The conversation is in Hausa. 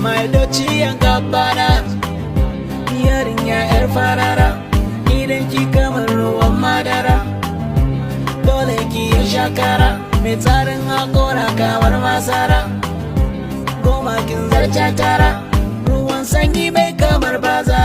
My Dolce and Gabbana, yarinya yar farara, idan ki kamar ruwan madara, dole ki yi shakara. Mai tsarin hakora kamar masara, goma kin zarce tara, ruwan sanyi mai kamar bazara.